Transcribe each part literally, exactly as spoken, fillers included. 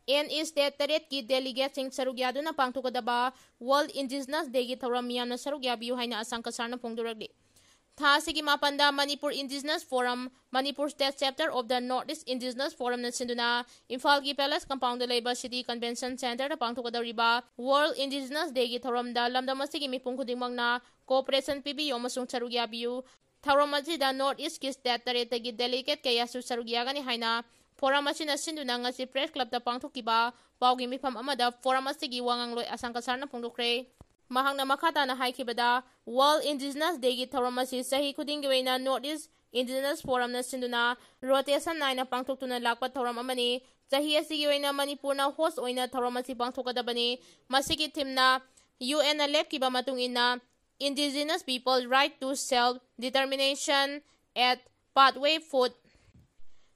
N E state ꯇꯔꯦꯠꯀꯤ ꯗꯦꯂꯤꯒꯦꯠꯁꯤꯡ ꯁꯔꯨꯛ ꯌꯥꯗꯨꯅ ꯄꯥꯡꯊꯣꯛꯀꯗꯕ ꯋꯥꯔꯜꯗ ꯏꯟꯗꯤꯖꯤꯅꯁ ꯗꯦꯒꯤ ꯊꯧꯔꯝ ꯃꯤꯌꯥꯝꯅ ꯁꯔꯨꯛ ꯌꯥꯕꯤꯌꯨ ꯍꯥꯏꯅ ꯑꯁꯪ ꯀꯁꯥꯔꯅ ꯐꯣꯡꯗꯣꯔꯛꯂꯤ꯫ ꯊꯥ ꯑꯁꯤꯒꯤ ꯃꯥꯄꯟꯗ Manipur indigenous forum, Manipur state chapter of the north east indigenous ꯐꯣꯔꯝꯅ ꯁꯤꯟꯗꯨꯅ ꯏꯝꯐꯥꯜꯒꯤ ꯄꯦꯂꯦꯁ ꯀꯝꯄꯥꯎꯟꯗ ꯂꯩꯕ ꯁꯤꯇꯤ ꯀꯟꯚꯦꯟꯁꯟ ꯁꯦꯟꯇꯔꯗ ꯄꯥꯡꯊꯣꯛꯀꯗꯧꯔꯤꯕ ꯋꯥꯔꯜꯗ ꯏꯟꯗꯤꯖꯤꯅꯁ ꯗꯦꯒꯤ ꯊꯧꯔꯝꯗ ꯂꯝꯗꯝ ꯑꯁꯤꯒꯤ ꯃꯤꯄꯨꯝ ꯈꯨꯗꯤꯡꯃꯛꯅ ꯀꯣꯑꯣꯄꯔꯦꯁꯟ ꯄꯤꯕꯤꯌꯨ ꯑꯃꯁꯨꯡ ꯁꯔꯨꯛ ꯌꯥꯕꯤꯌꯨ꯫ ꯊꯧꯔꯝ ꯑꯁꯤꯗ ꯅꯣꯔꯠ ꯏꯁꯀꯤ ꯁ꯭ꯇꯦꯠ ꯇꯔꯦꯠꯇꯒꯤ ꯗꯦꯂꯤꯒꯦꯠ ꯀꯌꯥꯁꯨ ꯁꯔꯨꯛ ꯌꯥꯒꯅꯤ ꯍꯥꯏꯅ ꯐꯣꯔꯝ ꯑꯁꯤꯅ ꯁꯤꯟꯗꯨꯅ ꯉꯁꯤ ꯄ꯭ꯔꯦꯁ ꯀ꯭ꯂꯕꯇ ꯄꯥꯡꯊꯣꯛꯈꯤꯕ ꯄꯥꯎꯒꯤ ꯃꯤꯐꯝ ꯑꯃꯗ ꯐꯣꯔꯝ ꯑꯁꯤꯒꯤ ꯋꯥ ꯉꯥꯡꯂꯣꯏ ꯑꯁꯪ ꯀꯁꯥꯔꯅ ꯐꯣꯡꯗꯣꯛꯈ꯭ꯔꯦ꯫ ꯃꯍꯥꯛꯅ ꯃꯈꯥ ꯇꯥꯅ ꯍꯥꯏꯈꯤꯕꯗ, ꯋꯥꯔꯜꯗ ꯏꯟꯗꯤꯖꯤꯅꯁ ꯗꯦꯒꯤ ꯊꯧꯔꯝ ꯑꯁꯤ ꯆꯍꯤ ꯈꯨꯗꯤꯡꯒꯤ ꯑꯣꯏꯅ ꯅꯣꯔꯠ ꯏꯁ ꯏꯟꯗꯤꯖꯤꯅꯁ ꯐꯣꯔꯝꯅ ꯁꯤꯟꯗꯨꯅ ꯔꯣꯇꯦꯁꯟ ꯅꯥꯏꯅ ꯄꯥꯡꯊꯣꯛꯇꯨꯅ ꯂꯥꯛꯄ ꯊꯧꯔꯝ ꯑꯃꯅꯤ꯫ ꯆꯍꯤ ꯑꯁꯤꯒꯤ ꯑꯣꯏꯅ ꯃꯅꯤꯄꯨꯔꯅ ꯍꯣꯁ ꯑꯣꯏꯅ ꯊꯧꯔꯝ ꯑꯁꯤ ꯄꯥꯡꯊꯣꯛꯀꯗꯕꯅꯤ꯫ ꯃꯁꯤꯒꯤ ꯊꯤꯝꯅ ꯌꯨ ꯑꯦꯟꯅ ꯂꯦꯞꯈꯤꯕ ꯃꯇꯨꯡ ꯏꯟꯅ Indigenous People Right to Self Determination at Pathway Food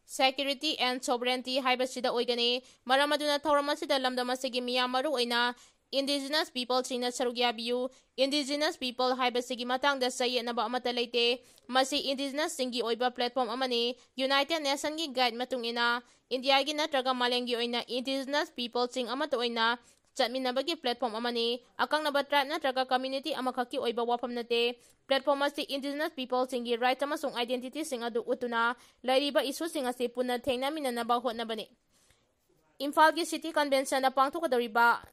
Security and Sovereignty ꯍꯥꯏꯕꯁꯤꯗ ꯑꯣꯏꯒꯅꯤ꯫ ꯃꯔꯝ ꯑꯗꯨꯅ ꯊꯧꯔꯝ ꯑꯁꯤꯗ ꯂꯝꯗꯝ ꯑꯁꯤꯒꯤ ꯃꯤꯌꯥꯝ, ꯃꯔꯨ ꯑꯣꯏꯅ ꯏꯟꯗꯤꯖꯤꯅꯁ ꯄꯤꯄꯜꯁꯤꯡꯅ ꯁꯔꯨꯛ ꯌꯥꯕꯤꯌꯨ꯫ ꯏꯟꯗꯤꯖꯤꯅꯁ ꯄꯤꯄꯜ ꯍꯥꯏꯕꯁꯤꯒꯤ ꯃꯇꯥꯡꯗ ꯆꯌꯦꯠꯅꯕ ꯑꯃꯠꯇ ꯂꯩꯇꯦ꯫ ꯃꯁꯤ ꯏꯟꯗꯤꯖꯤꯅꯁꯁꯤꯡꯒꯤ ꯑꯣꯏꯕ ꯄ꯭ꯂꯦꯠꯐꯣꯝ ꯑꯃꯅꯤ꯫ ꯌꯨꯅꯥꯏꯇꯦꯗ ꯅꯦꯁꯟꯒꯤ ꯒꯥꯏꯗ ꯃꯇꯨꯡ ꯏꯟꯅ, ꯏꯟꯗꯤꯌꯥꯒꯤ ꯅꯠꯇ꯭ꯔꯒ ꯃꯥꯂꯦꯝꯒꯤ ꯑꯣꯏꯅ ꯏꯟꯗꯤꯖꯤꯅꯁ ꯄꯤꯄꯜꯁꯤꯡ ꯑꯃꯠꯇ ꯑꯣꯏꯅ ꯆꯠꯃꯤꯟꯅꯕꯒꯤ ꯄ꯭ꯂꯦꯠꯐꯣꯝ ꯑꯃꯅꯤ꯫ ꯑꯀꯛꯅꯕ ꯇ꯭ꯔꯥꯏꯕ ꯅꯠꯇ꯭ꯔꯒ ꯀꯝꯃ꯭ꯌꯨꯅꯤꯇꯤ ꯑꯃꯈꯛꯀꯤ ꯑꯣꯏꯕ ꯋꯥꯐꯝ ꯅꯠꯇꯦ꯫ ꯄ꯭ꯂꯦꯠꯐꯣꯝ ꯑꯁꯤ ꯏꯟꯗꯤꯖꯤꯅꯁ ꯄꯤꯄꯜꯁꯤꯡꯒꯤ ꯔꯥꯏꯠꯁ ꯑꯃꯁꯨꯡ ꯑꯥꯏꯗꯦꯟꯇꯤꯇꯤꯁꯤꯡ ꯑꯗꯨ ꯎꯠꯇꯨꯅ ꯂꯩꯔꯤꯕ ꯏꯁꯨꯁꯤꯡ ꯑꯁꯤ ꯄꯨꯟꯅ ꯊꯦꯡꯅꯃꯤꯟꯅꯅꯕ ꯍꯣꯠꯅꯕꯅꯤ꯫ ꯏꯝꯐꯥꯜꯒꯤ ꯁꯤꯇꯤ ꯀꯟꯚꯦꯟꯁꯟꯗ ꯄꯥꯡꯊꯣꯛꯀꯗꯧꯔꯤꯕ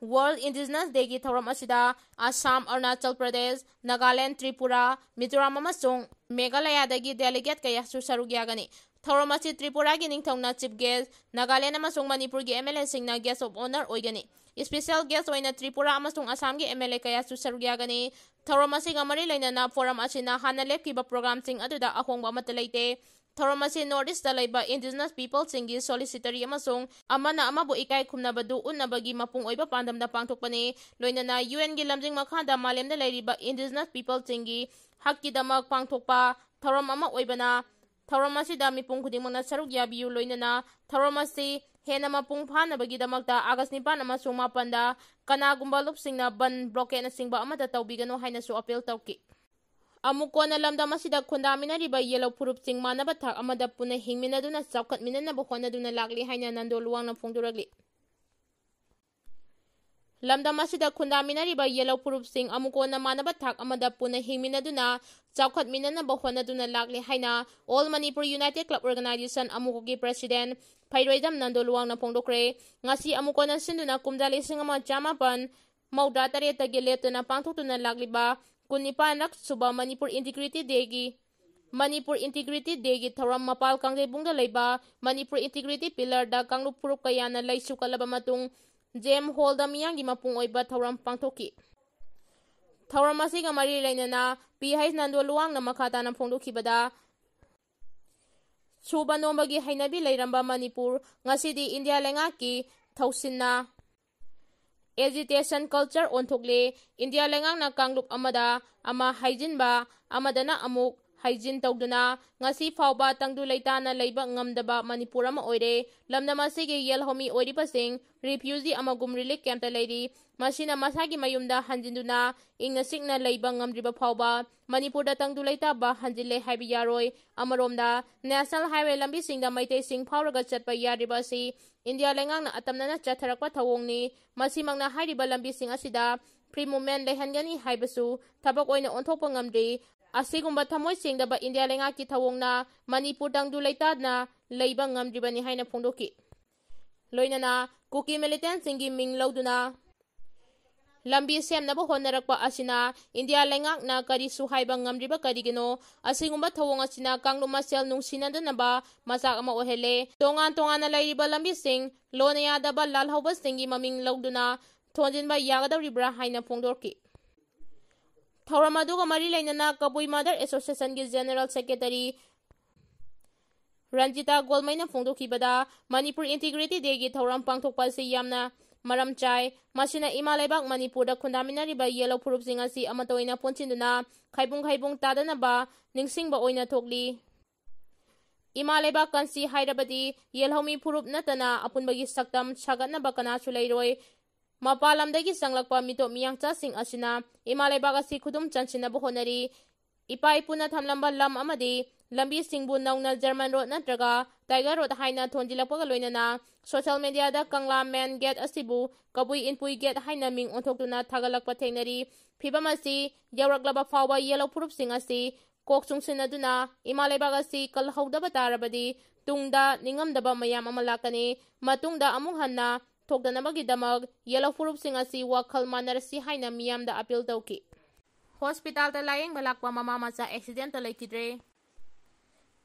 ꯋꯥꯔꯜꯗ ꯏꯟꯗꯤꯖꯤꯅꯁ ꯗꯦꯒꯤ ꯊꯧꯔꯝ ꯑꯁꯤꯗ ꯑꯁꯥꯝ, ꯑꯔꯨꯅꯥꯆꯜ ꯄ꯭ꯔꯗꯦꯁ, ꯅꯥꯒꯥꯂꯦꯟꯗ, ꯇ꯭ꯔꯤꯄꯨꯔꯥ, ꯃꯤꯖꯣꯔꯥꯝ ꯑꯃꯁꯨꯡ ꯃꯦꯘꯥꯂꯌꯥꯗꯒꯤ ꯗꯦꯂꯤꯒꯦꯠ ꯀꯌꯥꯁꯨ ꯁꯔꯨꯛ ꯌꯥꯒꯅꯤ꯫ ꯊꯧꯔꯝ ꯑꯁꯤ ꯇ꯭ꯔꯤꯄꯨꯔꯥꯒꯤ ꯅꯤꯡꯊꯧꯅ ꯆꯤꯐ ꯒꯦꯁ, ꯅꯥꯒꯥꯂꯦꯟꯗ ꯑꯃꯁꯨꯡ ꯃꯅꯤꯄꯨꯔꯒꯤ ꯑꯦꯝ ꯑꯦꯜ ꯑꯦꯁꯤꯡꯅ ꯒꯦꯁ ꯑꯣꯐ ꯑꯣꯅꯔ ꯑꯣꯏꯒꯅꯤ꯫ ꯏꯁꯄꯤꯁꯦꯜ ꯒꯦꯁ ꯑꯣꯏꯅ ꯇ꯭ꯔꯤꯄꯨꯔꯥ ꯑꯃꯁꯨꯡ ꯑꯁꯥꯝꯒꯤ ꯑꯦꯝ ꯑꯦꯜ ꯑꯦ ꯀꯌꯥꯁꯨ ꯁꯔꯨꯛ ꯌꯥꯒꯅꯤ꯫ ꯊꯧꯔꯝ ꯑꯁꯤꯒ ꯃꯔꯤ ꯂꯩꯅꯅ ꯐꯣꯔꯝ ꯑꯁꯤꯅ ꯍꯥꯟꯅ ꯂꯦꯞꯈꯤꯕ ꯄ꯭ꯔꯣꯒ꯭ꯔꯥꯝꯁꯤꯡ ꯑꯗꯨꯗ ꯑꯍꯣꯡꯕ ꯑꯃꯠꯇ ꯂꯩꯇꯦ꯫ ꯊꯧꯔꯝ ꯑꯁꯤ ꯅꯣꯔꯠ ꯏꯁꯇ ꯂꯩꯕ ꯏꯟꯗꯤꯖꯤꯅꯁ ꯄꯤꯄꯜꯁꯤꯡꯒꯤ ꯁꯣꯂꯤꯁꯤꯇꯔꯤ ꯑꯃꯁꯨꯡ ꯑꯃꯅ ꯑꯃꯕꯨ ꯏꯀꯥꯏ ꯈꯨꯝꯅꯕꯗꯨ ꯎꯠꯅꯕꯒꯤ ꯃꯄꯨꯡ ꯑꯣꯏꯕ ꯄꯥꯟꯗꯝꯗ ꯄꯥꯡꯊꯣꯛꯄꯅꯤ꯫ ꯂꯣꯏꯅꯅ ꯌꯨ ꯑꯦꯟꯒꯤ ꯂꯝꯖꯤꯡ ꯃꯈꯥꯗ ꯃꯥꯂꯦꯝꯗ ꯂꯩꯔꯤꯕ ꯏꯟꯗꯤꯖꯤꯅꯁ ꯄꯤꯄꯜꯁꯤꯡꯒꯤ ꯍꯛꯀꯤꯗꯃꯛ ꯄꯥꯡꯊꯣꯛꯄ ꯊꯧꯔꯝ ꯑꯃ ꯑꯣꯏꯕꯅ, ꯊꯧꯔꯝ ꯑꯁꯤꯗ ꯃꯤꯄꯨꯝ ꯈꯨꯗꯤꯡꯃꯛꯅ ꯁꯔꯨꯛ ꯌꯥꯕꯤꯌꯨ꯫ ꯂꯣꯏꯅꯅ ꯊꯧꯔꯝ ꯑꯁꯤ ꯍꯦꯟꯅ ꯃꯄꯨꯡ ꯐꯥꯅꯕꯒꯤꯗꯃꯛꯇ ꯑꯥꯒꯁ ꯅꯤꯄꯥꯟ ꯑꯃꯁꯨꯡ ꯃꯥꯄꯟꯗ ꯀꯅꯥꯒꯨꯝꯕ ꯂꯨꯞꯁꯤꯡꯅ ꯕꯟ, ꯕ꯭ꯂꯣꯀꯦꯠꯅꯆꯤꯡꯕ ꯑꯃꯠꯇ ꯇꯧꯕꯤꯒꯅꯨ ꯍꯥꯏꯅꯁꯨ ꯑꯄꯤꯜ ꯇꯧꯈꯤ꯫ ꯑꯃꯨꯛ ꯀꯣꯟꯅ ꯂꯝꯗꯝ ꯑꯁꯤꯗ ꯈꯨꯟꯗꯥꯃꯤꯟꯅꯔꯤꯕ ꯌꯦꯜꯍꯧ ꯐꯨꯔꯨꯞꯁꯤꯡ ꯃꯥꯟꯅꯕ ꯊꯥꯛ ꯑꯃꯗ ꯄꯨꯟꯅ ꯍꯤꯡꯃꯤꯟꯅꯗꯨꯅ ꯆꯥꯎꯈꯠꯃꯤꯟꯅꯅꯕ ꯍꯣꯠꯅꯗꯨꯅ ꯂꯥꯛꯂꯤ ꯍꯥꯏꯅ ꯅꯟꯗꯣ ꯂꯨꯋꯥꯡꯅ ꯐꯣꯡꯗꯣꯔꯛꯂꯤ꯫ ꯂꯝꯗꯝ ꯑꯁꯤꯗ ꯈꯨꯟꯗꯥꯃꯤꯟꯅꯔꯤꯕ ꯌꯦꯜꯍꯧ ꯐꯨꯔꯨꯞꯁꯤꯡ ꯑꯃꯨꯛ ꯀꯣꯟꯅ ꯃꯥꯟꯅꯕ ꯊꯥꯛ ꯑꯃꯗ ꯄꯨꯟꯅ ꯍꯤꯡꯃꯤꯟꯅꯗꯨꯅ ꯆꯥꯎꯈꯠꯃꯤꯟꯅꯅꯕ ꯍꯣꯠꯅꯗꯨꯅ ꯂꯥꯛꯂꯤ ꯍꯥꯏꯅ All Manipur United Club Organization ꯑꯃꯨꯛꯀꯤ president ꯐꯩꯔꯣꯏꯗꯝ Nando ꯂꯨꯋꯥꯡꯅ ꯐꯣꯡꯗꯣꯛꯈ꯭ꯔꯦ꯫ ꯉꯁꯤ ꯑꯃꯨꯛ ꯀꯣꯟꯅ ꯁꯤꯟꯗꯨꯅ ꯀꯨꯝꯖꯥ ꯂꯤꯁꯤꯡ ꯑꯃ ꯆꯥꯃꯥꯄꯟ ꯃꯧꯗ꯭ꯔꯥ ꯇꯔꯦꯠꯇꯒꯤ ꯂꯦꯞꯇꯅ ꯄꯥꯡꯊꯣꯛꯇꯨꯅ ꯂꯥꯛꯂꯤꯕ ꯀꯨꯟꯅꯤꯄꯥꯟꯔꯛ ꯁꯨꯕ ꯃꯅꯤꯄꯨꯔ Integrity Dayꯒꯤ, ꯃꯅꯤꯄꯨꯔ Integrity Dayꯒꯤ ꯊꯧꯔꯝ ꯃꯄꯥꯜ ꯀꯥꯡꯖꯩꯕꯨꯡꯗ ꯂꯩꯕ ꯃꯅꯤꯄꯨꯔ Integrity Pillarꯗ ꯀꯥꯡꯂꯨꯞ ꯐꯨꯔꯨꯞ ꯀꯌꯥꯅ ꯂꯩꯁꯨ ꯀꯠꯂꯕ ꯃꯇꯨꯡ, J M Hallꯗ ꯃꯤꯌꯥꯝꯒꯤ ꯃꯄꯨꯡ ꯑꯣꯏꯕ ꯊꯧꯔꯝ ꯄꯥꯡꯊꯣꯛꯈꯤ꯫ ꯊꯧꯔꯝ ꯑꯁꯤꯒ ꯃꯔꯤ ꯂꯩꯅꯅ P H ꯅꯟꯗꯣ ꯂꯨꯋꯥꯡꯅ ꯃꯈꯥ ꯇꯥꯅ ꯐꯣꯡꯗꯣꯛꯈꯤꯕꯗ, ꯁꯨꯕ ꯅꯣꯝꯕꯒꯤ ꯍꯩꯅꯕꯤ ꯂꯩꯔꯝꯕ ꯃꯅꯤꯄꯨꯔ ꯉꯁꯤꯗꯤ ꯏꯟꯗꯤꯌꯥ ꯂꯩꯉꯥꯛꯀꯤ ꯊꯧꯁꯤꯟꯅ agitation culture ꯑꯣꯟꯊꯣꯛꯂꯦ꯫ ꯏꯟꯗꯤꯌꯥ ꯂꯩꯉꯥꯛꯅ ꯀꯥꯡꯂꯨꯞ ꯑꯃꯗ ꯑꯃ ꯍꯥꯏꯖꯤꯟꯕ, ꯑꯃꯗꯅ ꯑꯃꯨꯛ ꯍꯥꯏꯖꯤꯟ ꯇꯧꯗꯨꯅ ꯉꯁꯤ ꯐꯥꯎꯕ ꯇꯪꯗꯨ ꯂꯩꯇꯥꯅ ꯂꯩꯕ ꯉꯝꯗꯕ ꯃꯅꯤꯄꯨꯔ ꯑꯃ ꯑꯣꯏꯔꯦ꯫ ꯂꯝꯗꯝ ꯑꯁꯤꯒꯤ ꯌꯦꯜꯍꯧꯃꯤ ꯑꯣꯏꯔꯤꯕꯁꯤꯡ refugee ꯑꯃꯒꯨꯝ relief campꯇ ꯂꯩꯔꯤ꯫ ꯃꯁꯤꯅ ꯃꯁꯥꯒꯤ ꯃꯌꯨꯝꯗ ꯍꯟꯖꯤꯟꯗꯨꯅ ꯏꯪꯅ ꯆꯤꯛꯅ ꯂꯩꯕ ꯉꯝꯗ꯭ꯔꯤꯕ ꯐꯥꯎꯕ ꯃꯅꯤꯄꯨꯔꯗ ꯇꯪꯗꯨ ꯂꯩꯇꯥꯕ ꯍꯟꯖꯤꯜꯂꯦ ꯍꯥꯏꯕ ꯌꯥꯔꯣꯏ꯫ ꯑꯃꯔꯣꯝꯗ, National Highway ꯂꯝꯕꯤꯁꯤꯡꯗ ꯃꯩꯇꯩꯁꯤꯡ ꯐꯥꯎꯔꯒ ꯆꯠꯄ ꯌꯥꯗ꯭ꯔꯤꯕ ꯑꯁꯤ ꯏꯟꯗꯤꯌꯥ ꯂꯩꯉꯥꯛꯅ ꯑꯇꯝꯅꯅ ꯆꯠꯊꯔꯛꯄ ꯊꯧꯑꯣꯡꯅꯤ꯫ ꯃꯁꯤꯃꯛꯅ ꯍꯥꯏꯔꯤꯕ ꯂꯝꯕꯤꯁꯤꯡ ꯑꯁꯤꯗ free movement ꯂꯩꯍꯟꯒꯅꯤ ꯍꯥꯏꯕꯁꯨ ꯊꯕꯛ ꯑꯣꯏꯅ ꯑꯣꯟꯊꯣꯛꯄ ꯉꯝꯗ꯭ꯔꯤ꯫ ꯑꯁꯤꯒꯨꯝꯕ ꯊꯃꯣꯏ ꯁꯦꯡꯗꯕ ꯏꯟꯗꯤꯌꯥ ꯂꯩꯉꯥꯛꯀꯤ ꯊꯧꯑꯣꯡꯅ ꯃꯅꯤꯄꯨꯔ ꯇꯪꯗꯨ ꯂꯩꯇꯥꯗꯅ ꯂꯩꯕ ꯉꯝꯗ꯭ꯔꯤꯕꯅꯤ ꯍꯥꯏꯅ ꯐꯣꯡꯗꯣꯛꯈꯤ꯫ ꯂꯣꯏꯅꯅ ꯀꯨꯀꯤ militantꯁꯤꯡꯒꯤ ꯃꯤꯡ ꯂꯧꯗꯨꯅ ꯂꯝꯕꯤ ꯁꯦꯝꯅꯕ ꯍꯣꯠꯅꯔꯛꯄ ꯑꯁꯤꯅ ꯏꯟꯗꯤꯌꯥ ꯂꯩꯉꯥꯛꯅ ꯀꯔꯤꯁꯨ ꯍꯥꯏꯕ ꯉꯝꯗ꯭ꯔꯤꯕ ꯀꯔꯤꯒꯤꯅꯣ? ꯑꯁꯤꯒꯨꯝꯕ ꯊꯧꯑꯣꯡ ꯑꯁꯤꯅ ꯀꯥꯡꯂꯨꯞ ꯃꯁꯦꯜ ꯅꯨꯡꯁꯤꯅꯗꯅꯕ ꯃꯆꯥꯛ ꯑꯃ ꯑꯣꯏꯍꯜꯂꯦ꯫ ꯇꯣꯉꯥꯟ ꯇꯣꯉꯥꯟꯅ ꯂꯩꯔꯤꯕ ꯂꯝꯕꯤꯁꯤꯡ ꯂꯣꯟꯅ ꯌꯥꯗꯕ ꯂꯥꯜꯍꯧꯕꯁꯤꯡꯒꯤ ꯃꯃꯤꯡ ꯂꯧꯗꯨꯅ ꯊꯣꯟꯖꯤꯟꯕ ꯌꯥꯒꯗꯧꯔꯤꯕ꯭ꯔꯥ ꯍꯥꯏꯅ ꯐꯣꯡꯗꯣꯔꯛꯈꯤ꯫ ꯊꯧꯔꯝ ꯑꯗꯨꯒ ꯃꯔꯤ ꯂꯩꯅꯅ ꯀꯕꯨꯏ Mother Associationꯒꯤ General Secretary Ranjita ꯒꯣꯜꯃꯩꯅ ꯐꯣꯡꯗꯣꯛꯈꯤꯕꯗ, Manipur Integrity Dayꯒꯤ ꯊꯧꯔꯝ ꯄꯥꯡꯊꯣꯛꯄ ꯑꯁꯤ ꯌꯥꯝꯅ ꯃꯔꯝ ꯆꯥꯏ꯫ ꯃꯁꯤꯅ ꯏꯃꯥ ꯂꯩꯕꯥꯛ ꯃꯅꯤꯄꯨꯔꯗ ꯈꯨꯟꯗꯥꯃꯤꯟꯅꯔꯤꯕ ꯌꯦꯜꯍꯧ ꯐꯨꯔꯨꯞꯁꯤꯡ ꯑꯁꯤ ꯑꯃꯠꯇ ꯑꯣꯏꯅ ꯄꯨꯟꯁꯤꯟꯗꯨꯅ ꯈꯥꯏꯕꯨꯡ ꯈꯥꯏꯕꯨꯡ ꯇꯥꯗꯅꯕ ꯅꯤꯡꯁꯤꯡꯕ ꯑꯣꯏꯅ ꯊꯣꯛꯂꯤ꯫ ꯏꯃꯥ ꯂꯩꯕꯥꯛ ꯀꯟꯁꯤ ꯍꯥꯏꯔꯕꯗꯤ ꯌꯦꯜꯍꯧꯃꯤ ꯐꯨꯔꯨꯞ ꯅꯠꯇꯅ ꯑꯄꯨꯟꯕꯒꯤ ꯁꯛꯇꯝ ꯁꯥꯒꯠꯅꯕ ꯀꯅꯥꯁꯨ ꯂꯩꯔꯣꯏ꯫ ꯃꯄꯥꯟ ꯂꯝꯗꯒꯤ ꯆꯪꯂꯛꯄ ꯃꯤꯇꯣꯞ ꯃꯤꯌꯥꯡꯆꯥꯁꯤꯡ ꯑꯁꯤꯅ ꯏꯃꯥ ꯂꯩꯕꯥꯛ ꯑꯁꯤ ꯈꯨꯗꯨꯝ ꯆꯟꯁꯤꯟꯅꯕ ꯍꯣꯠꯅꯔꯤ꯫ ꯏꯄꯥ ꯏꯄꯨꯅ ꯊꯝꯂꯝꯕ ꯂꯝ ꯑꯃꯗꯤ ꯂꯝꯕꯤꯁꯤꯡꯕꯨ ꯅꯧꯅ ꯖꯔꯃꯟ ꯔꯣꯗ ꯅꯠꯇ꯭ꯔꯒ ꯇꯥꯏꯒꯔ ꯔꯣꯗ ꯍꯥꯏꯅ ꯊꯣꯟꯖꯤꯜꯂꯛꯄꯒ ꯂꯣꯏꯅꯅ ꯁꯣꯁꯤꯌꯦꯜ ꯃꯦꯗꯤꯌꯥꯗ ꯀꯪꯂꯥ ꯃꯦꯟ ꯒꯦꯠ ꯑꯁꯤꯕꯨ ꯀꯕꯨꯏ ꯏꯟꯄꯨꯏ ꯒꯦꯠ ꯍꯥꯏꯅ ꯃꯤꯡ ꯑꯣꯟꯊꯣꯛꯇꯨꯅ ꯊꯥꯒꯠꯂꯛꯄ ꯊꯦꯡꯅꯔꯤ꯫ ꯐꯤꯕꯝ ꯑꯁꯤ ꯌꯧꯔꯛꯂꯕ ꯐꯥꯎꯕ ꯌꯦꯜꯍꯧ ꯐꯨꯔꯨꯞꯁꯤꯡ ꯑꯁꯤ ꯀꯣꯛ ꯆꯨꯡꯁꯤꯟꯅꯗꯨꯅ ꯏꯃꯥ ꯂꯩꯕꯥꯛ ꯑꯁꯤ ꯀꯜꯍꯧꯗꯕ ꯇꯥꯔꯕꯗꯤ ꯇꯨꯡꯗ ꯅꯤꯡꯉꯝꯗꯕ ꯃꯌꯥꯝ ꯑꯃ ꯂꯥꯛꯀꯅꯤ꯫ ꯃꯇꯨꯡꯗ ꯑꯃꯨꯛ ꯍꯟꯅ ꯊꯣꯛꯇꯅꯕꯒꯤꯗꯃꯛ ꯌꯦꯜꯍꯧ ꯐꯨꯔꯨꯞꯁꯤꯡ ꯑꯁꯤ ꯋꯥꯈꯜ ꯃꯥꯟꯅꯔꯁꯤ ꯍꯥꯏꯅ ꯃꯤꯌꯥꯝꯗ ꯑꯄꯤꯜ ꯇꯧꯈꯤ꯫ ꯍꯣꯁꯄꯤꯇꯥꯜꯗ ꯂꯥꯌꯦꯡꯕ ꯂꯥꯛꯄ ꯃꯃꯥ ꯃꯆꯥ ꯑꯦꯛꯁꯤꯗꯦꯟꯇ ꯂꯩꯈꯤꯗ꯭ꯔꯦ꯫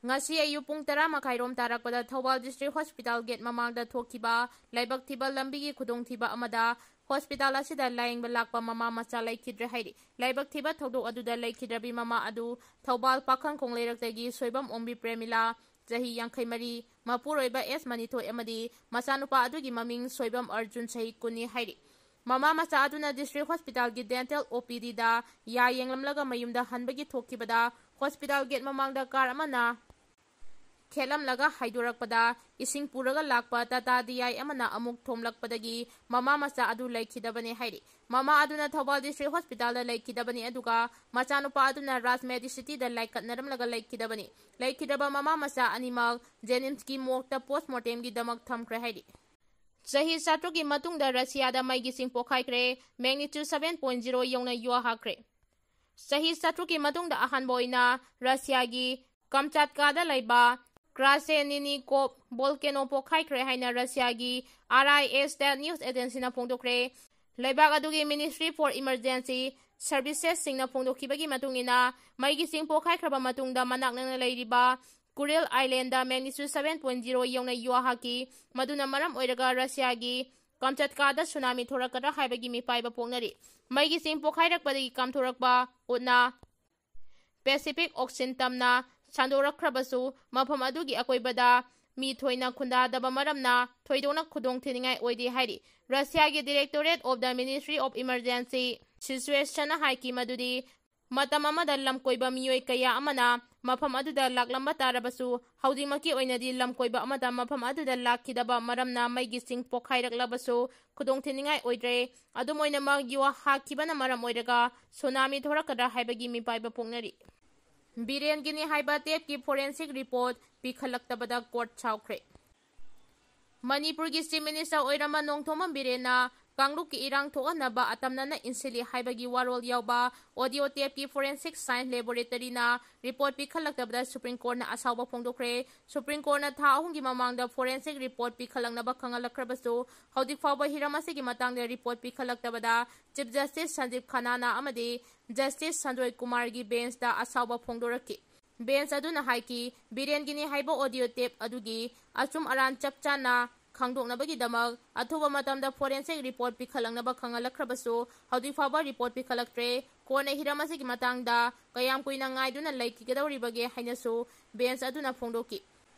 ꯉꯁꯤ ꯑꯌꯨꯛ ꯄꯨꯡ ꯇꯔꯥ ꯃꯈꯥꯏꯔꯣꯝ ꯇꯥꯔꯛꯄꯗ ꯊꯧꯕꯥꯜ ꯗꯤꯁꯇ꯭ꯔꯤꯛ ꯍꯣꯁꯄꯤꯇꯥꯜ ꯒꯦꯠ ꯃꯃꯥꯡꯗ ꯊꯣꯛꯈꯤꯕ ꯂꯥꯏꯕꯛ ꯊꯤꯕ ꯂꯝꯕꯤꯒꯤ ꯈꯨꯗꯣꯡꯊꯤꯕ ꯑꯃꯗ ꯍꯣꯁꯄꯤꯇꯥꯜ ꯑꯁꯤꯗ ꯂꯥꯌꯦꯡꯕ ꯂꯥꯛꯄ ꯃꯃꯥ ꯃꯆꯥ ꯂꯩꯈꯤꯗ꯭ꯔꯦ ꯍꯥꯏꯔꯤ꯫ ꯂꯥꯏꯕꯛ ꯊꯤꯕ ꯊꯧꯗꯣꯛ ꯑꯗꯨꯗ ꯂꯩꯈꯤꯗ꯭ꯔꯕꯤ ꯃꯃꯥ ꯑꯗꯨ ꯊꯧꯕꯥꯜ ꯄꯥꯈꯪꯈꯣꯡ ꯂꯩꯔꯛꯇꯒꯤ ꯁꯣꯏꯕꯝ ꯑꯣꯡꯕꯤ ꯄ꯭ꯔꯦꯃꯤꯂꯥ, ꯆꯍꯤ ꯌꯥꯡꯈꯩ ꯃꯔꯤ, ꯃꯄꯨꯔꯣꯏꯕ ꯑꯦꯁ ꯃꯅꯤꯊꯣꯏ ꯑꯃꯗꯤ ꯃꯆꯥꯅꯨꯄꯥ ꯑꯗꯨꯒꯤ ꯃꯃꯤꯡ ꯁꯣꯏꯕꯝ ꯑꯔꯖꯨꯟ, ꯆꯍꯤ ꯀꯨꯟꯅꯤ ꯍꯥꯏꯔꯤ꯫ ꯃꯃꯥ ꯃꯆꯥ ꯑꯗꯨꯅ ꯗꯤꯁꯇ꯭ꯔꯤꯛ ꯍꯣꯁꯄꯤꯇꯥꯜꯒꯤ ꯗꯦꯟꯇꯦꯜ ꯑꯣ ꯄꯤ ꯗꯤꯗ ꯌꯥ ꯌꯦꯡꯂꯝꯂꯒ ꯃꯌꯨꯝꯗ ꯍꯟꯕꯒꯤ ꯊꯣꯛꯈꯤꯕꯗ ꯍꯣꯁꯄꯤꯇꯥꯜ ꯒꯦꯠ ꯃꯃꯥꯡꯗ ꯀꯥꯔ ꯑꯃꯅ ꯈꯦꯠꯂꯝꯂꯒ ꯍꯥꯏꯗꯣꯔꯛꯄꯗ ꯏꯁꯤꯡ ꯄꯨꯔꯒ ꯂꯥꯛꯄ ꯇꯥꯇꯥ ꯗꯤ ꯑꯥꯏ ꯑꯃꯅ ꯑꯃꯨꯛ ꯊꯣꯝꯂꯛꯄꯗꯒꯤ ꯃꯃꯥ ꯃꯆꯥ ꯑꯗꯨ ꯂꯩꯈꯤꯗꯕꯅꯤ ꯍꯥꯏꯔꯤ꯫ ꯃꯃꯥ ꯑꯗꯨꯅ ꯊꯧꯕꯥꯜ ꯗꯤꯁꯇ꯭ꯔꯤꯛ ꯍꯣꯁꯄꯤꯇꯥꯜꯗ ꯂꯩꯈꯤꯗꯕꯅꯤ, ꯑꯗꯨꯒ ꯃꯆꯥꯅꯨꯄꯥ ꯑꯗꯨꯅ ꯔꯥꯖ ꯃꯦꯗꯤꯁꯤꯇꯤꯗ ꯂꯥꯏꯀꯠꯅꯔꯝꯂꯒ ꯂꯩꯈꯤꯗꯕꯅꯤ꯫ ꯂꯩꯈꯤꯗ꯭ꯔꯕ ꯃꯃꯥ ꯃꯆꯥ ꯑꯅꯤꯃꯛ ꯖꯦꯅꯤꯝꯁꯀꯤ ꯃꯣꯔꯒꯇ ꯄꯣꯁꯃꯣꯔꯇꯦꯝꯒꯤꯗꯃꯛ ꯊꯝꯈ꯭ꯔꯦ ꯍꯥꯏꯔꯤ꯫ ꯆꯍꯤ ꯆꯥꯇ꯭ꯔꯨꯛꯀꯤ ꯃꯇꯨꯡꯗ ꯔꯁꯤꯌꯥꯗ ꯃꯩꯒꯤ ꯆꯤꯡ ꯄꯣꯛꯈꯥꯏꯈ꯭ꯔꯦ꯫ ꯃꯦꯒꯅꯤꯆꯨꯗ ꯁꯚꯦꯟ ꯄꯣꯏꯟ ꯖꯤꯔꯣ ꯌꯧꯅ ꯌꯨ ꯍꯥꯈ꯭ꯔꯦ꯫ ꯆꯍꯤ ꯆꯥꯇ꯭ꯔꯨꯛꯀꯤ ꯃꯇꯨꯡꯗ ꯑꯍꯥꯟꯕ ꯑꯣꯏꯅ ꯔꯁꯤꯌꯥꯒꯤ ꯀꯝꯆꯥꯠꯀꯥꯗ ꯂꯩꯕ ꯀ꯭ꯔꯥꯁꯦꯅꯤꯅꯤꯀꯣꯞ ꯚꯣꯜꯀꯦꯅꯣ ꯄꯣꯛꯈꯥꯏꯈ꯭ꯔꯦ ꯍꯥꯏꯅ ꯔꯁꯤꯌꯥꯒꯤ ꯑꯥꯔ ꯑꯥꯏ ꯑꯦꯁꯇ ꯅ꯭ꯌꯨꯁ ꯑꯦꯖꯦꯟꯁꯤꯅ ꯐꯣꯡꯗꯣꯛꯈ꯭ꯔꯦ꯫ ꯂꯩꯕꯥꯛ ꯑꯗꯨꯒꯤ ꯃꯤꯅꯤꯁꯇ꯭ꯔꯤ ꯐꯣꯔ ꯏꯃꯔꯖꯦꯟꯁꯤ ꯁꯔꯚꯤꯁꯦꯁꯁꯤꯡꯅ ꯐꯣꯡꯗꯣꯛꯈꯤꯕꯒꯤ ꯃꯇꯨꯡ ꯏꯟꯅ, ꯃꯩꯒꯤ ꯆꯤꯡ ꯄꯣꯛꯈꯥꯏꯈ꯭ꯔꯕ ꯃꯇꯨꯡꯗ ꯃꯅꯥꯛ ꯅꯛꯅ ꯂꯩꯔꯤꯕ ꯀꯨꯔꯤꯜ ꯑꯥꯏꯂꯦꯟꯗ ꯃꯦꯒꯅꯤꯆꯨꯗ ꯁꯚꯦꯟ ꯄꯣꯏꯟ ꯖꯤꯔꯣ ꯌꯧꯅ ꯌꯨ ꯍꯥꯈꯤ꯫ ꯃꯗꯨꯅ ꯃꯔꯝ ꯑꯣꯏꯔꯒ ꯔꯁꯤꯌꯥꯒꯤ ꯀꯝꯆꯠꯀꯥꯗ ꯁꯨꯅꯥꯃꯤ ꯊꯣꯔꯛꯀꯗ꯭ꯔꯥ ꯍꯥꯏꯕꯒꯤ ꯃꯤꯄꯥꯏꯕ ꯄꯣꯛꯅꯔꯤ꯫ ꯃꯩꯒꯤ ꯆꯤꯡ ꯄꯣꯛꯈꯥꯏꯔꯛꯄꯗꯒꯤ ꯀꯥꯝꯊꯣꯔꯛꯄ ꯎꯠꯅ ꯄꯦꯁꯤꯐꯤꯛ ꯑꯣꯁꯤꯟ ꯇꯝꯅ ꯁꯟꯗꯣꯔꯛꯈ꯭ꯔꯕꯁꯨ, ꯃꯐꯝ ꯑꯗꯨꯒꯤ ꯑꯀꯣꯏꯕꯗ ꯃꯤ ꯊꯣꯏꯅ ꯈꯨꯟꯗꯥꯗꯕ ꯃꯔꯝꯅ ꯊꯣꯏꯗꯣꯛꯅ ꯈꯨꯗꯣꯡ ꯊꯤꯅꯤꯡꯉꯥꯏ ꯑꯣꯏꯗꯦ ꯍꯥꯏꯔꯤ꯫ ꯔꯁꯤꯌꯥꯒꯤ Directorate of the Ministry of Emergency Situation ꯍꯥꯏꯈꯤ ꯃꯗꯨꯗꯤ ꯃꯇꯝ ꯑꯃꯗ ꯂꯝꯀꯣꯏꯕ ꯃꯤꯑꯣꯏ ꯀꯌꯥ ꯑꯃꯅ ꯃꯐꯝ ꯑꯗꯨꯗ ꯂꯥꯛꯂꯝꯕ ꯇꯥꯔꯕꯁꯨ, ꯍꯧꯖꯤꯛꯃꯛꯀꯤ ꯑꯣꯏꯅꯗꯤ ꯂꯝꯀꯣꯏꯕ ꯑꯃꯠꯇ ꯃꯐꯝ ꯑꯗꯨꯗ ꯂꯥꯛꯈꯤꯗꯕ ꯃꯔꯝꯅ ꯃꯩꯒꯤ ꯆꯤꯡ ꯄꯣꯈꯥꯏꯔꯛꯂꯕꯁꯨ ꯈꯨꯗꯣꯡꯊꯤꯅꯤꯡꯉꯥꯏ ꯑꯣꯏꯗ꯭ꯔꯦ꯫ ꯑꯗꯨꯝ ꯑꯣꯏꯅꯃꯛ, ꯌꯨ ꯍꯥꯈꯤꯕꯅ ꯃꯔꯝ ꯑꯣꯏꯔꯒ ꯁꯨꯅꯥꯃꯤ ꯊꯣꯔꯛꯀꯗ꯭ꯔꯥ ꯍꯥꯏꯕꯒꯤ ꯃꯤꯄꯥꯏꯕ ꯄꯣꯛꯅꯔꯤ꯫ ꯕꯤꯔꯦꯟꯒꯤꯅꯤ ꯍꯥꯏꯕ ꯇꯦꯞꯀꯤ ꯐꯣꯔꯦꯟꯁꯤꯛ ꯔꯤꯄꯣꯔꯠ ꯄꯤꯈꯠꯂꯛꯇꯕꯗ ꯀꯣꯔꯠ ꯁꯥꯎꯈ꯭ꯔꯦ꯫ ꯃꯅꯤꯄꯨꯔꯒꯤ ꯆꯤꯐ ꯃꯤꯅꯤꯁꯇꯔ ꯑꯣꯏꯔꯝꯕ ꯅꯣꯡꯊꯣꯝꯕꯝ ꯕꯤꯔꯦꯟꯅ ꯀꯥꯡꯂꯨꯞꯀꯤ ꯏꯔꯥꯡ ꯊꯣꯛꯍꯟꯅꯕ ꯑꯇꯝꯅꯅ ꯏꯟꯁꯤꯜꯂꯤ ꯍꯥꯏꯕꯒꯤ ꯋꯥꯔꯣꯜ ꯌꯥꯎꯕ ꯑꯣꯗꯤꯑꯣ ꯇꯦꯞꯀꯤ ꯐꯣꯔꯦꯟꯁꯤꯛ ꯁꯥꯏꯟꯁ ꯂꯦꯕꯣꯔꯦꯇꯔꯤꯅ ꯔꯤꯄꯣꯔꯠ ꯄꯤꯈꯠꯂꯛꯇꯕꯗ ꯁꯨꯄ꯭ꯔꯤꯝ ꯀꯣꯔꯠꯅ ꯑꯁꯥꯎꯕ ꯐꯣꯡꯗꯣꯛꯈ꯭ꯔꯦ꯫ ꯁꯨꯄ꯭ꯔꯤꯝ ꯀꯣꯔꯠꯅ ꯊꯥ ꯑꯍꯨꯝꯒꯤ ꯃꯃꯥꯡꯗ ꯐꯣꯔꯦꯟꯁꯤꯛ ꯔꯤꯄꯣꯔꯠ ꯄꯤꯈꯠꯂꯛꯅꯕ ꯈꯪꯍꯜꯂꯛꯈ꯭ꯔꯕꯁꯨ, ꯍꯧꯖꯤꯛ ꯐꯥꯎꯕ ꯍꯤꯔꯝ ꯑꯁꯤꯒꯤ ꯃꯇꯥꯡꯗ ꯔꯤꯄꯣꯔꯠ ꯄꯤꯈꯠꯂꯛꯇꯕꯗ ꯆꯤꯐ ꯖꯁꯇꯤꯁ ꯁꯟꯖꯤꯕ ꯈꯟꯅꯥꯅ ꯑꯃꯗꯤ ꯖꯁꯇꯤꯁ ꯁꯟꯖꯣꯏ ꯀꯨꯃꯥꯔꯒꯤ ꯕꯦꯟꯁꯇ ꯑꯁꯥꯎꯕ ꯐꯣꯡꯗꯣꯔꯛꯈꯤ꯫ ꯕꯦꯟꯁ ꯑꯗꯨꯅ ꯍꯥꯏꯈꯤ, ꯕꯤꯔꯦꯟꯒꯤꯅꯤ ꯍꯥꯏꯕ ꯑꯣꯗꯤꯑꯣ ꯇꯦꯞ ꯑꯗꯨꯒꯤ ꯑꯆꯨꯝ ꯑꯔꯥꯟ ꯆꯞ ꯆꯥꯅ ꯈꯪꯗꯣꯛꯅꯕꯒꯤꯗꯃꯛ ꯑꯊꯨꯕ ꯃꯇꯝꯗ ꯐꯣꯔꯦꯟꯁꯤꯛ ꯔꯤꯄꯣꯔꯠ ꯄꯤꯈꯠꯂꯛꯅꯕ ꯈꯪꯍꯜꯂꯛꯈ꯭ꯔꯕꯁꯨ, ꯍꯧꯖꯤꯛ ꯐꯥꯎꯕ ꯔꯤꯄꯣꯔꯠ ꯄꯤꯈꯠꯂꯛꯇ꯭ꯔꯦ꯫ ꯀꯣꯔꯠꯅ ꯍꯤꯔꯝ ꯑꯁꯤꯒꯤ ꯃꯇꯥꯡꯗ ꯀꯌꯥꯝ ꯀꯨꯏꯅ ꯉꯥꯏꯗꯨꯅ ꯂꯩꯈꯤꯒꯗꯧꯔꯤꯕꯒꯦ ꯍꯥꯏꯅꯁꯨ ꯕꯦꯟꯁ ꯑꯗꯨꯅ ꯐꯣꯡꯗꯣꯛꯈꯤ꯫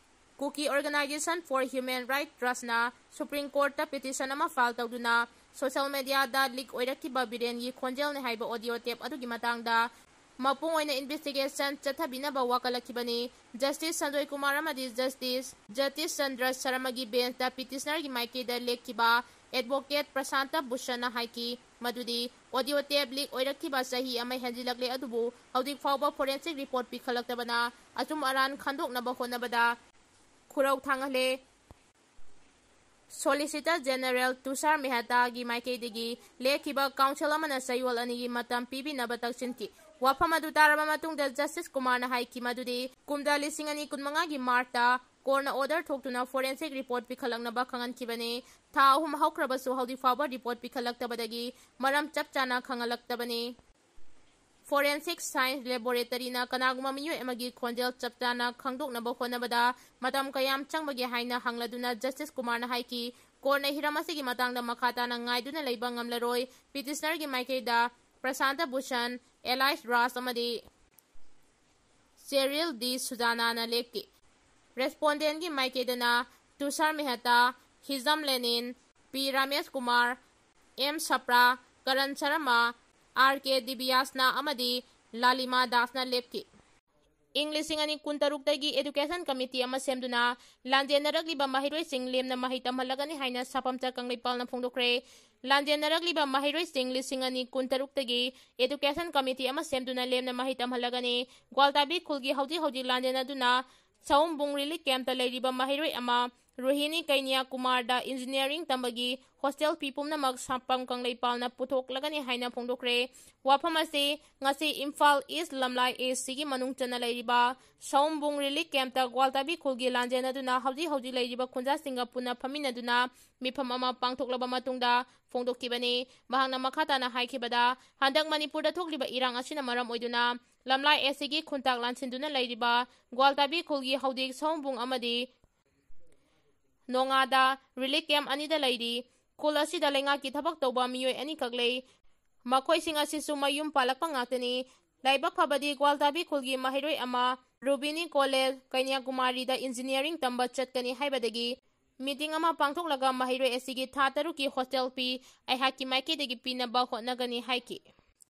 Kuki Organisation for Human Rights Trust ꯅ ꯁꯨꯄ꯭ꯔꯤꯝ ꯀꯣꯔꯠꯇ ꯄꯤꯇꯤꯁꯟ ꯑꯃ ꯐꯥꯏꯜ ꯇꯧꯗꯨꯅ ꯁꯣꯁꯤꯌꯦꯜ ꯃꯦꯗꯤꯌꯥꯗ ꯂꯤꯛ ꯑꯣꯏꯔꯛꯈꯤꯕ ꯕꯤꯔꯦꯟꯒꯤ ꯈꯣꯟꯖꯦꯜꯅꯤ ꯍꯥꯏꯕ ꯑꯣꯗꯤꯑꯣ ꯇꯦꯞ ꯑꯗꯨꯒꯤ ꯃꯇꯥꯡꯗ ꯃꯄꯨꯡ ꯑꯣꯏꯅ ꯏꯟꯚꯦꯁꯇꯤꯒꯦꯁꯟ ꯆꯠꯊꯕꯤꯅꯕ ꯋꯥꯀꯠꯂꯛꯈꯤꯕꯅꯤ꯫ ꯖꯁꯇꯤꯁ ꯁꯟꯖꯣꯏ ꯀꯨꯃꯥꯔ ꯑꯃꯗꯤ ꯖꯁꯇꯤꯁ ꯖꯇꯤꯁ ꯆꯟꯗ꯭ꯔ ꯁꯔꯃꯒꯤ ꯕꯦꯟꯁꯇ ꯄꯤꯇꯤꯁꯅꯔꯒꯤ ꯃꯥꯏꯀꯩꯗ ꯂꯦꯞꯈꯤꯕ ꯑꯦꯗꯚꯣꯀꯦꯠ ꯄ꯭ꯔꯁꯥꯟꯇ ꯚꯨꯁꯟꯅ ꯍꯥꯏꯈꯤ ꯃꯗꯨꯗꯤ ꯑꯣꯗꯤꯑꯣ ꯇꯦꯞ ꯂꯤꯛ ꯑꯣꯏꯔꯛꯈꯤꯕ ꯆꯍꯤ ꯑꯃ ꯍꯦꯟꯖꯤꯜꯂꯛꯂꯦ, ꯑꯗꯨꯕꯨ ꯍꯧꯖꯤꯛ ꯐꯥꯎꯕ ꯐꯣꯔꯦꯟꯁꯤꯛ ꯔꯤꯄꯣꯔꯠ ꯄꯤꯈꯠꯂꯛꯇꯕꯅ ꯑꯆꯨꯝ ꯑꯔꯥꯟ ꯈꯟꯗꯣꯛꯅꯕ ꯍꯣꯠꯅꯕꯗ ꯈꯨꯔꯧ ꯊꯥꯡꯍꯜꯂꯦ꯫ ꯁꯣꯂꯤꯁꯤꯇꯔ ꯖꯦꯅꯔꯦꯜ ꯇꯨꯁꯥꯔ ꯃꯦꯍꯇꯥꯒꯤ ꯃꯥꯏꯀꯩꯗꯒꯤ ꯂꯦꯞꯈꯤꯕ ꯀꯥꯎꯟꯁꯤꯜ ꯑꯃꯅ ꯆꯌꯣꯜ ꯑꯅꯤꯒꯤ ꯃꯇꯝ ꯄꯤꯕꯤꯅꯕ ꯇꯛꯁꯤꯟꯈꯤ꯫ ꯋꯥꯐꯝ ꯑꯗꯨ ꯇꯥꯔꯕ ꯃꯇꯨꯡꯗ ꯖꯁꯇꯤꯁ ꯀꯨꯃꯥꯔꯅ ꯍꯥꯏꯈꯤ ꯃꯗꯨꯗꯤ ꯀꯨꯝꯖꯥ ꯂꯤꯁꯤꯡ ꯑꯅꯤ ꯀꯨꯟꯃꯉꯥꯒꯤ ꯃꯥꯔꯆꯇ ꯀꯣꯔꯠꯅ ꯑꯣꯔꯗꯔ ꯊꯣꯛꯇꯨꯅ ꯐꯣꯔꯦꯟꯁꯤꯛ ꯔꯤꯄꯣꯔꯠ ꯄꯤꯈꯠꯂꯛꯅꯕ ꯈꯪꯍꯟꯈꯤꯕꯅꯤ꯫ ꯊꯥ ꯑꯍꯨꯝ ꯍꯧꯈ꯭ꯔꯕꯁꯨ ꯍꯧꯖꯤꯛ ꯐꯥꯎꯕ ꯔꯤꯄꯣꯔꯠ ꯄꯤꯈꯠꯂꯛꯇꯕꯗꯒꯤ ꯃꯔꯝ ꯆꯞ ꯆꯥꯅ ꯈꯪꯍꯜꯂꯛꯇꯕꯅꯤ꯫ ꯐꯣꯔꯦꯟꯁꯤꯛ ꯁꯥꯏꯟꯁ ꯂꯦꯕꯣꯔꯦꯇꯔꯤꯅ ꯀꯅꯥꯒꯨꯝꯕ ꯃꯤꯑꯣꯏ ꯑꯃꯒꯤ ꯈꯣꯟꯖꯦꯜ ꯆꯞ ꯆꯥꯅ ꯈꯪꯗꯣꯛꯅꯕ ꯍꯣꯠꯅꯕꯗ ꯃꯇꯝ ꯀꯌꯥꯝ ꯆꯪꯕꯒꯦ ꯍꯥꯏꯅ ꯍꯪꯂꯗꯨꯅ ꯖꯁꯇꯤꯁ ꯀꯨꯃꯥꯔꯅ ꯍꯥꯏꯈꯤ, ꯀꯣꯔꯠꯅ ꯍꯤꯔꯝ ꯑꯁꯤꯒꯤ ꯃꯇꯥꯡꯗ ꯃꯈꯥ ꯇꯥꯅ ꯉꯥꯏꯗꯨꯅ ꯂꯩꯕ ꯉꯝꯂꯔꯣꯏ꯫ ꯄꯤꯇꯤꯁꯅꯔꯒꯤ ꯃꯥꯏꯀꯩꯗ ꯄ꯭ꯔꯁꯥꯟꯇ ꯚꯨꯁꯟ, ꯑꯦꯂꯥꯏꯁ ꯔꯥꯖ ꯑꯃꯗꯤ ꯆꯦꯔꯤꯜ ꯗꯤ ꯁꯨꯖꯥꯅꯥꯅ ꯂꯦꯞꯈꯤ꯫ ꯔꯦꯁꯄꯣꯟꯗꯦꯟꯒꯤ ꯃꯥꯏꯀꯩꯗꯅ ꯇꯨꯁꯥꯔ ꯃꯦꯍꯇꯥ, ꯍꯤꯖꯝ ꯂꯦꯅꯤꯟ, ꯄꯤ ꯔꯥꯃꯦꯁ ꯀꯨꯃꯥꯔ, ꯑꯦꯝ ꯁꯄ꯭ꯔꯥ, ꯀꯔꯟ ꯁꯔꯃ, ꯑꯥꯔ ꯀꯦ ꯗꯤꯕꯤꯌꯥꯁꯅꯥ ꯑꯃꯗꯤ ꯂꯥꯂꯤꯃꯥ ꯗꯥꯁꯅ ꯂꯦꯞꯈꯤ꯫ ꯏꯪ ꯂꯤꯁꯤꯡ ꯑꯅꯤ ꯀꯨꯟꯇꯔꯨꯛꯇꯒꯤ Education Committee ꯑꯃ ꯁꯦꯝꯗꯨꯅ ꯂꯥꯟꯖꯦꯟꯅꯔꯛꯂꯤꯕ ꯃꯍꯩꯔꯣꯏꯁꯤꯡ ꯂꯦꯝꯅ ꯃꯍꯩ ꯇꯝꯍꯜꯂꯒꯅꯤ ꯍꯥꯏꯅ ꯁꯥꯄꯝꯆ ꯀꯪꯂꯩꯄꯥꯜꯅ ꯐꯣꯡꯗꯣꯛꯈ꯭ꯔꯦ꯫ ꯂꯥꯟꯖꯦꯟꯅꯔꯛꯂꯤꯕ ꯃꯍꯩꯔꯣꯏꯁꯤꯡ ꯂꯤꯁꯤꯡ ꯑꯅꯤ ꯀꯨꯟꯇꯔꯨꯛꯇꯒꯤ Education Committee ꯑꯃ ꯁꯦꯝꯗꯨꯅ ꯂꯦꯝꯅ ꯃꯍꯩ ꯇꯝꯍꯜꯂꯒꯅꯤ꯫ ꯒ꯭ꯋꯥꯜꯇꯥꯕꯤ ꯈꯨꯜꯒꯤ ꯍꯧꯖꯤꯛ ꯍꯧꯖꯤꯛ ꯂꯥꯟꯖꯦꯟꯅꯗꯨꯅ ꯁꯑꯣꯝꯕꯨꯡ relief camp ꯇ ꯂꯩꯔꯤꯕ ꯃꯍꯩꯔꯣꯏ ꯑꯃ ꯔꯣꯍꯤꯅꯤ ꯀꯩꯅ꯭ꯌꯥ ꯀꯨꯃꯥꯔꯗ engineering ꯇꯝꯕꯒꯤ hostel fee ꯄꯨꯝꯅꯃꯛ ꯁꯥꯄꯝ ꯀꯪꯂꯩꯄꯥꯜꯅ ꯄꯨꯊꯣꯛꯂꯒꯅꯤ ꯍꯥꯏꯅ ꯐꯣꯡꯗꯣꯛꯈ꯭ꯔꯦ꯫ ꯋꯥꯐꯝ ꯑꯁꯤ ꯉꯁꯤ ꯏꯝꯐꯥꯜ East ꯂꯝꯂꯥꯏ A C ꯒꯤ ꯃꯅꯨꯡ ꯆꯟꯅ ꯂꯩꯔꯤꯕ ꯁꯑꯣꯝꯕꯨꯡ relief camp ꯇ ꯒ꯭ꯋꯥꯜꯇꯥꯕꯤ ꯈꯨꯜꯒꯤ ꯂꯥꯟꯖꯦꯟꯅꯗꯨꯅ ꯍꯧꯖꯤꯛ ꯍꯧꯖꯤꯛ ꯂꯩꯔꯤꯕ ꯈꯨꯟꯖꯥꯁꯤꯡꯒ ꯄꯨꯟꯅ ꯐꯝꯃꯤꯟꯅꯗꯨꯅ ꯃꯤꯐꯝ ꯑꯃ ꯄꯥꯡꯊꯣꯛꯂꯕ ꯃꯇꯨꯡꯗ ꯐꯣꯡꯗꯣꯛꯈꯤꯕꯅꯤ꯫ ꯃꯍꯥꯛꯅ ꯃꯈꯥ ꯇꯥꯅ ꯍꯥꯏꯈꯤꯕꯗ, ꯍꯟꯗꯛ ꯃꯅꯤꯄꯨꯔꯗ ꯊꯣꯛꯂꯤꯕ ꯏꯔꯥꯡ ꯑꯁꯤꯅ ꯃꯔꯝ ꯑꯣꯏꯗꯨꯅ ꯂꯝꯂꯥꯏ A C ꯒꯤ ꯈꯨꯟꯇꯥꯛ ꯂꯥꯟꯁꯤꯟꯗꯨꯅ ꯂꯩꯔꯤꯕ ꯒ꯭ꯋꯥꯜꯇꯥꯕꯤ ꯈꯨꯜꯒꯤ ꯍꯧꯖꯤꯛ ꯁꯑꯣꯝꯕꯨꯡ ꯑꯃꯗꯤ ꯅꯣꯉꯥꯗ relief camp ꯑꯅꯤꯗ ꯂꯩꯔꯤ꯫ ꯈꯨꯜ ꯑꯁꯤꯗ ꯂꯩꯉꯥꯛꯀꯤ ꯊꯕꯛ ꯇꯧꯕ ꯃꯤꯑꯣꯏ ꯑꯅꯤꯈꯛ ꯂꯩ꯫ ꯃꯈꯣꯏꯁꯤꯡ ꯑꯁꯤꯁꯨ ꯃꯌꯨꯝ ꯄꯥꯜꯂꯛꯄ ꯉꯥꯛꯇꯅꯤ꯫ ꯂꯥꯏꯕꯛ ꯐꯕꯗꯤ ꯒ꯭ꯋꯥꯜꯇꯥꯕꯤ ꯈꯨꯜꯒꯤ ꯃꯍꯩꯔꯣꯏ ꯑꯃ ꯔꯨꯕꯤꯅꯤ ꯀꯣꯂꯦꯖ ꯀꯩꯅ꯭ꯌꯥꯀꯨꯃꯥꯔꯤꯗ engineering ꯇꯝꯕ ꯆꯠꯀꯅꯤ ꯍꯥꯏꯕꯗꯒꯤ meeting ꯑꯃ ꯄꯥꯡꯊꯣꯛꯂꯒ ꯃꯍꯩꯔꯣꯏ ꯑꯁꯤꯒꯤ ꯊꯥ ꯇꯔꯨꯛꯀꯤ hostel fee ꯑꯩꯍꯥꯛꯀꯤ ꯃꯥꯏꯀꯩꯗꯒꯤ ꯄꯤꯅꯕ ꯍꯣꯠꯅꯒꯅꯤ ꯍꯥꯏꯈꯤ꯫